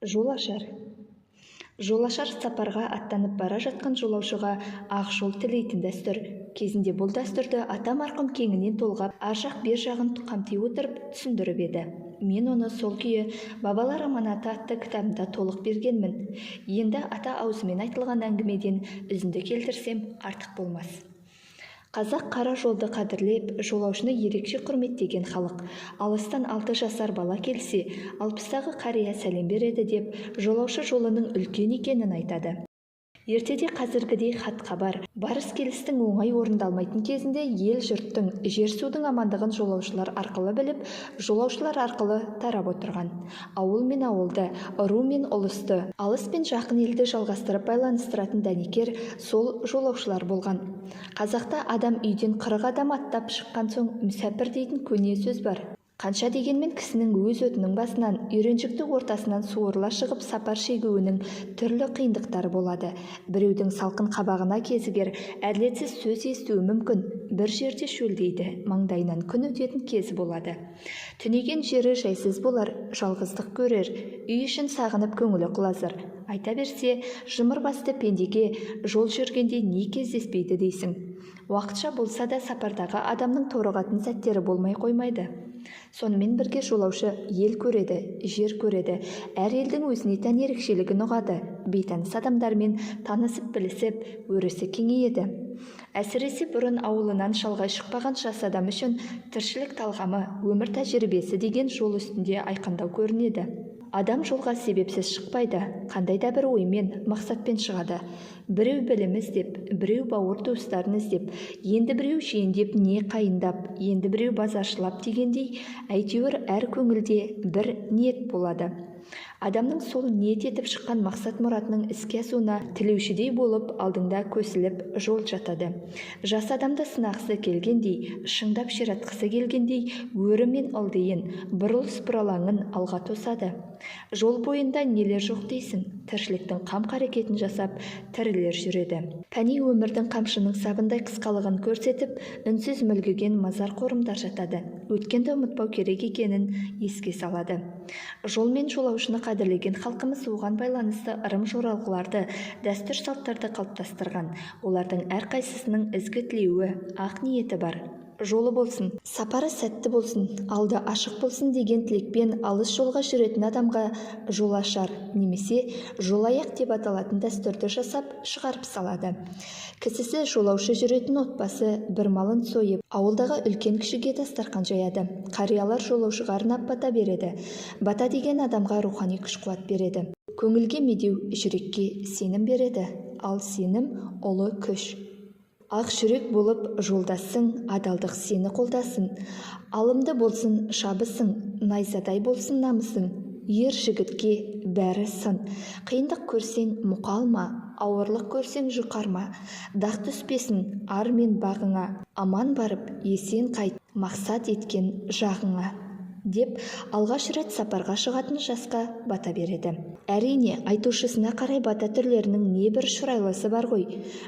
Жолашар. Жолашар — сапарға аттанып бара жатқан жолаушыға ақ жол тілейтін дәстүр. Кезінде бұл дәстүрді ата марқұм кеңінен толғап, ар жақ, бер жағын қамти отырып түсіндіріп еді. Мен оны сол күйі «Бабалар аманаты» атты кітабымда толық бергенмін. Енді ата аузымен айтылған әңгімеден үзінді келтірсем, артық болмас. Қазақ қара жолды қадірлеп, жолаушыны ерекше құрметтеген халық. Алыстан 6 жасар бала келсе, 60-тағы қария сәлем береді деп, жолаушы жолының үлкен екенін айтады. Ертеде қазіргідей хат-хабар, барыс-келістің оңай орындалмайтын кезінде ел жұрттың, жер-судың амандығын жолаушылар арқылы біліп, жолаушылар арқылы тарап отырған. Ауыл мен ауылды, ру мен ұлысты, алыс пен жақын елді жалғастырып байланыстыратын дәнекер сол жолаушылар болған. Қазақта «Адам үйден 40 қадам аттап шыққан соң мүсәпір» дейтін көне сөз бар. Қанша дегенмен кісінің өз отының басынан, үйреншікті ортасынан суырыла шығып сапар шегуінің түрлі қиындықтары болады. Біреудің салқын қабағына кезігер, әділетсіз сөз естуі мүмкін. Бір жерде шөлдейді, маңдайынан күн өтетін кезі болады. Түнеген жері жайсыз болар, жалғыздық көрер, үй ішін сағынып көңілі құлазыр. Айта берсе, жұмыр басты пендеге жол жүргенде не кездеспейді дейсің? Уақытша болса да сапардағы адамның торығатын сәттері болмай қоймайды. Сонымен бірге жолаушы ел көреді, жер көреді, әр елдің өзіне тән ерекшелігін ұғады, бейтаныс адамдармен танысып білісіп, өрісі кеңейеді. Әсіресе бұрын ауылынан шалғай шықпаған жас адам үшін тіршілік талғамы, өмір тәжірибесі деген жол үстінде айқындау көрінеді. Адам жолға себепсіз шықпайды, қандай да бір оймен, мақсатпен шығады. Біреу білім іздеп, біреу бауыр туыстарын іздеп, енді біреу жиендеп не қайындап, енді біреу базаршылап дегендей, әйтеуір әр көңілде бір ниет болады. Адамның сол ниет етіп шыққан мақсат-мұратының іске асуына тілеушідей болып алдыңда көсіліп жол жатады. Жас адамды сынағысы келгендей, шыңдап ширатқысы келгендей өрі мен ылдиын, бұрылыс-бұралаңын алға тосады. Жол бойында нелер жоқ дейсің? Тіршіліктің қам-қарекетін жасап тірілер жүреді. Пәни өмірдің қамшының сабындай қысқалығын көрсетіп, үнсіз мүлгіген мазар қорымдар жатады. Өткенді ұмытпау керек екенін еске салады. Жол мен жолаушыны қадірлеген халқымыз оған байланысты ырым-жоралғыларды, дәстүр-салттарды қалыптастырған. Олардың әрқайсысының ізгі тілеуі, ақ ниеті бар. Жолы болсын, сапары сәтті болсын, алды ашық болсын деген тілекпен алыс жолға жүретін адамға жолашар немесе жолаяқ деп аталатын дәстүрді жасап, шығарып салады. Кісісі жолаушы жүретін отбасы бір малын сойып, ауылдағы үлкен кішіге дастарқан жаяды. Қариялар жолаушыға арнап бата береді. Бата деген адамға рухани күш-қуат береді, көңілге медеу, жүрекке сенім береді. Ал сенім — ұлы күш. Ақ жүрек болып жолдасың, адалдық сені қолдасын, алымды болсын шабысың, найзадай болсын намысың. Ер жігітке бәрі сын. Қиындық көрсең, мұқалма, ауырлық көрсең, жұқарма. Дақ түспесін ар мен бағыңа. Аман барып, есен қайт мақсат еткен жағыңа, деп алғаш рет сапарға шығатын жасқа бата береді. Әрине, айтушысына қарай бата түрлерінің небір шұрайлысы бар ғой.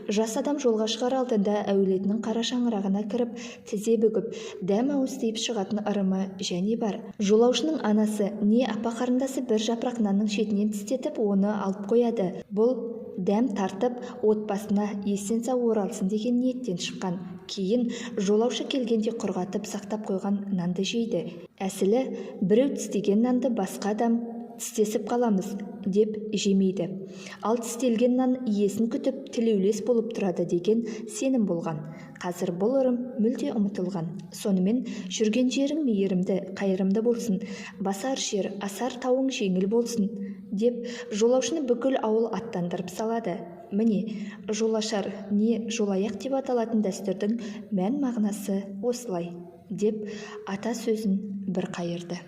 Жас адам жолға шығар алдында әулетінің қара шаңырағына кіріп, тізе бүгіп, дәм ауыз тиіп шығатын ырымы және бар. Жолаушының анасы не апа қарындасы бір жапырақ нанның шетінен тістетіп, оны алып қояды. Бұл дәм тартып, отбасына есен сау оралсын деген ниеттен шыққан. Кейін жолаушы келгенде құрғатып сақтап қойған нанды жейді. Әсілі, біреу тістеген нанды басқа адам тістесіп қаламыз деп жемейді. Ал тістелген нан иесін күтіп, тілеулес болып тұрады деген сенім болған. Қазір бұл ырым мүлде ұмытылған. Сонымен, жүрген жерің мейірімді, қайырымды болсын, басар жер, асар тауың жеңіл болсын деп жолаушыны бүкіл ауыл аттандырып салады. Міне, жолашар не жолаяқ деп аталатын дәстүрдің мән-мағынасы осылай, деп ата сөзін бір қайырды.